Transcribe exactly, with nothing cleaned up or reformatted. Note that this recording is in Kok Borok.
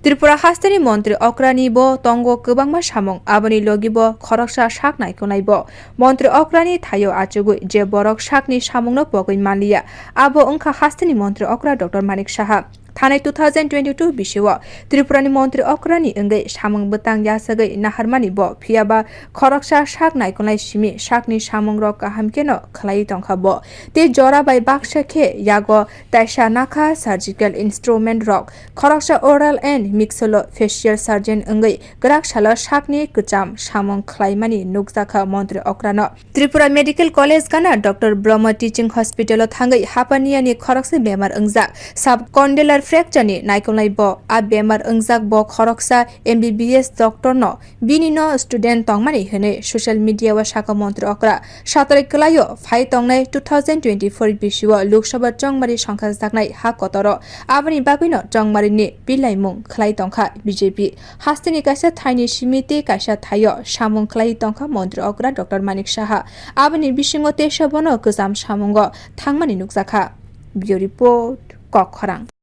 Tripura hasteni montri okrani bo tongo kwbangma samung, aboni logi bo khoroksa sak naikolnai bo. Montri okrani thaio achugwi je borok sakni samungno pogwi manliya, abo wngkha hasteni montri okra Doctor Manik Saha. Thanai two thousand twenty-two bisio Tripurani montri okrani wngwi samung bwtang yasagwi naharmani bo, phiyaba khoroksa sak naikolnai simi sakni samungrok kaham kheno khlaiwi tongkha bo. Tei jora bai baksa khe yago taisa nakha surgical instrument rok, khoroksa oral and maxillofacial surgeon wngwi kwrak salo sakni kwcham samung khlaimani nukjakha montri okrano. Tripura Medical College gana Doctor Brahma Teaching Hospital o thangwi hapaniani khoroksa bemar wngjak subcondylar fracture ni naikolnai bo. A bemar wngjak bo khoroksa M B B S doctor no bini no student tongmani hwnwi social media o sakha montri okra. Satrai kwlaio phai tongnai two thousand twenty-four bisio Lok Sabha chongmari songkha jaknai ha kotoro, aboni bagwino chongmari ni bilaimung khlai tongkha B J P. Hasteni kaisa thaini simi tei kaisa thaio samung khlai tongkha montri okra Doctor Manik Saha. Aboni bisingo teisa bono kwcham samungo thangmani nukjakha. Bureau Report, Kokkhorang.